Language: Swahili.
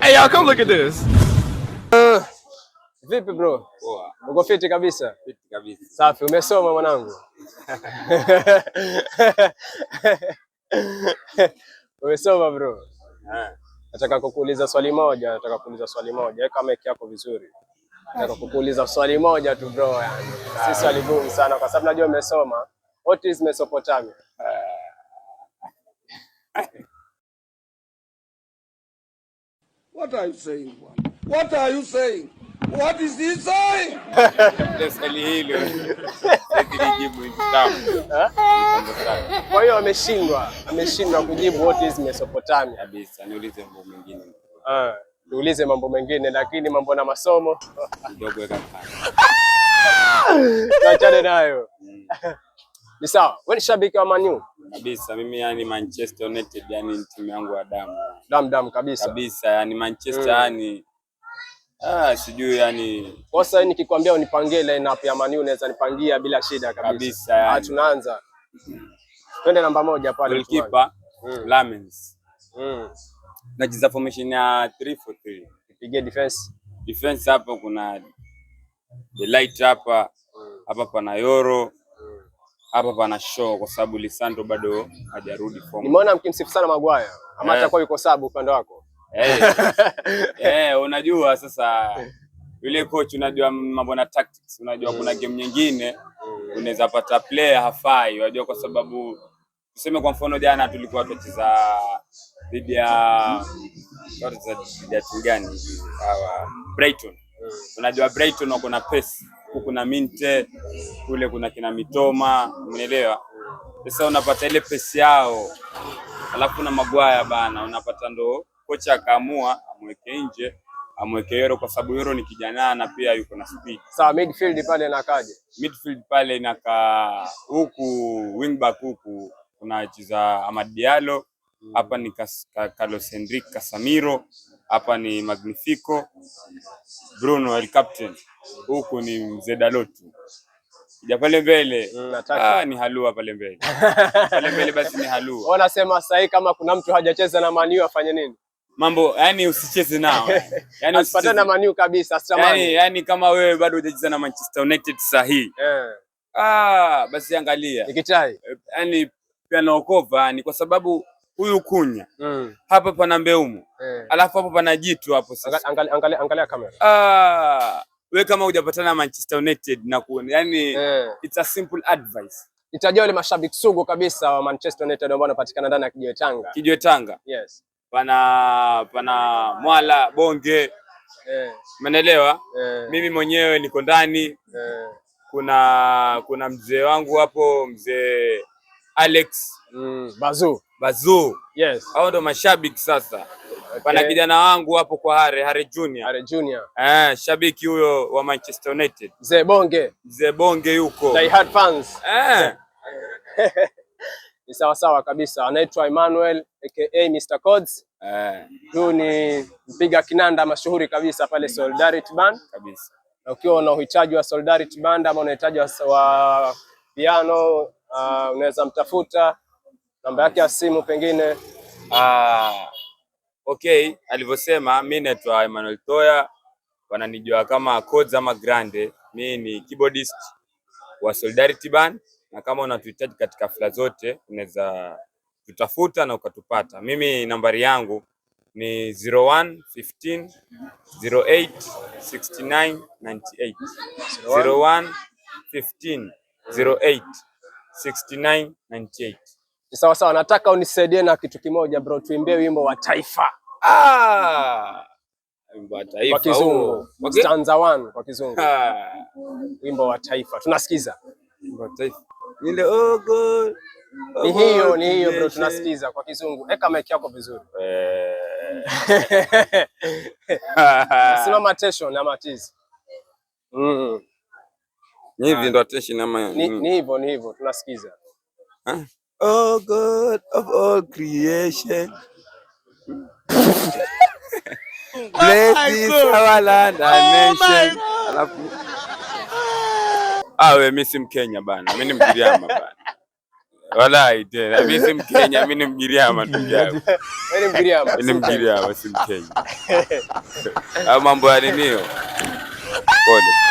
Hey, y'all, come look at this. Vipi bro? Poa. Uko fiti kabisa? Fiti kabisa. Safi, umesoma mwanangu? Umesoma bro? Eh. Nataka kukuuliza swali moja, nataka kukuuliza swali moja. Weka mic yako vizuri. Nataka kukuuliza swali moja tu bro, yani. Si swali gumu sana kwa sababu najua umesoma. What is Mesopotamia? What are you saying, bwana? What are you saying? What is he saying? Ndio swali hilo. Nilijibu ni tamu. Kwa hiyo ameshindwa kujibu what is Mesopotamia. Kabisa, niulize mambo mengine. Ah, niulize mambo mengine lakini mambo na masomo Kidogo weka kando. tuachane nayo. Ni sawa. Wewe ni shabiki wa Man U? Kabisa, mimi yani Manchester United yani ni timu yangu ya damu. Dam dam kabisa. Kabisa, yani Manchester yani sijui yani Kwa sasa nikikwambia unipangie lineup ya Man U unaweza nipangia bila shida kabisa. Kabisa, yani. Ah, tunaanza. Twende namba moja pale. Goalkeeper Lammens. Nacheza formation ya 3-4-3. Pigie defense. Defense hapo kuna De Ligt hapa, hapa pana Yoro, hapa pana Shaw kwa sababu Lisandro bado hajarudi form. Nimeona mkimsifu sana Maguire. Ama atakuwa yuko sabu upande wako. Unajua sasa yule coach, unajua mambo na tactics, unajua kuna game nyingine unaweza pata player hafai, unajua kwa sababu tuseme kwa mfano jana tulikuwa tucheza dhidi ya timu gani hawa Brighton. Unajua Brighton wako na pace, huku kuna Minte, kule kuna kina Mitoma, umeelewa? Sasa unapata ile pace yao, alafu na Maguire bana, unapata ndo kocha akaamua amweke nje, amweke Yoro kwa sababu Yoro ni kijana na pia yuko na speed. Sawa, midfield pale inakaje? Midfield pale inakaa huku wingback huku kunacheza Amad Diallo, hapa ni Carlos Enrique Casemiro, hapa ni Magnifico, Bruno el captain, huku ni Mzee Dalot. Ja pale mbele ni halua pale mbele. Pale mbele basi ni halua. Wanasema sasa hivi kama kuna mtu hajacheza na Man U afanye nini? Mambo yani usicheze nao. Yani asipatane na Man U kabisa, asitamani. Yani kama wewe bado hujacheza na Manchester United sahihi. Basi angalia. Nikichai. Yani pia naokopa ni kwa sababu huyu Kunya. Hapa pana Mbeumo. Alafu hapo pana jitu hapo sasa. Angalia kamera. Wewe kama hujapatana na Manchester United na kuona yani it's a simple advice. Itajua wale mashabiki sugu kabisa wa Manchester United ambao wanapatikana ndani ya Kijiwe Tanga. Kijiwe Tanga. Yes. Pana Mwala Bonge. Umeelewa? Mimi mwenyewe niko ndani. Kuna mzee wangu hapo, mzee Alex. Bazu. Bazu. Yes. Hao ndo mashabiki sasa. Okay. Pana kijana wangu hapo kwa Hare Junior. Hare Junior. Shabiki huyo wa Manchester United. Mzee Bonge. Mzee Bonge yuko. Die hard fans. Ni sawa sawa kabisa. Anaitwa Emmanuel aka Mr. Codes. Huyu ni mpiga kinanda mashuhuri kabisa pale Solidarity Band. Kabisa. Na ukiwa una uhitaji wa Solidarity Band ama unahitaji wa piano, unaweza mtafuta namba yake ya simu pengine. Okay, alivyosema mimi naitwa Emmanuel Toya, wananijua kama Codes ama Grande. Mimi ni keyboardist wa Solidarity Band, na kama unatuhitaji katika hafla zote unaweza tutafuta na ukatupata. Mimi nambari yangu ni 01 15 08 69 98. 01 15 08 69 98. Sawa sawa, nataka unisaidie na kitu kimoja bro, tuimbie wimbo wa taifa. Wimbo wa taifa kwa Kizungu. Okay. Stanza 1 kwa Kizungu. Wimbo wa taifa. Tunasikiza. Wimbo wa taifa. Ile oh God. Ni hiyo, ni hiyo bro, tunasikiza kwa Kizungu. Eka mic yako vizuri. Simama attention ama tizi. Ni hivi ndo attention ama ni hivyo, ni hivyo tunasikiza. Oh God of all creation. Bless this our land and nation. Alafu we mimi si Mkenya bana. Mimi ni Mgiriama bana. Walai tena mimi si Mkenya, mimi ni Mgiriama ndugu yangu. Wewe ni Mgiriama. Mimi ni Mgiriama, si Mkenya. Hayo mambo ya nini hiyo? Pole.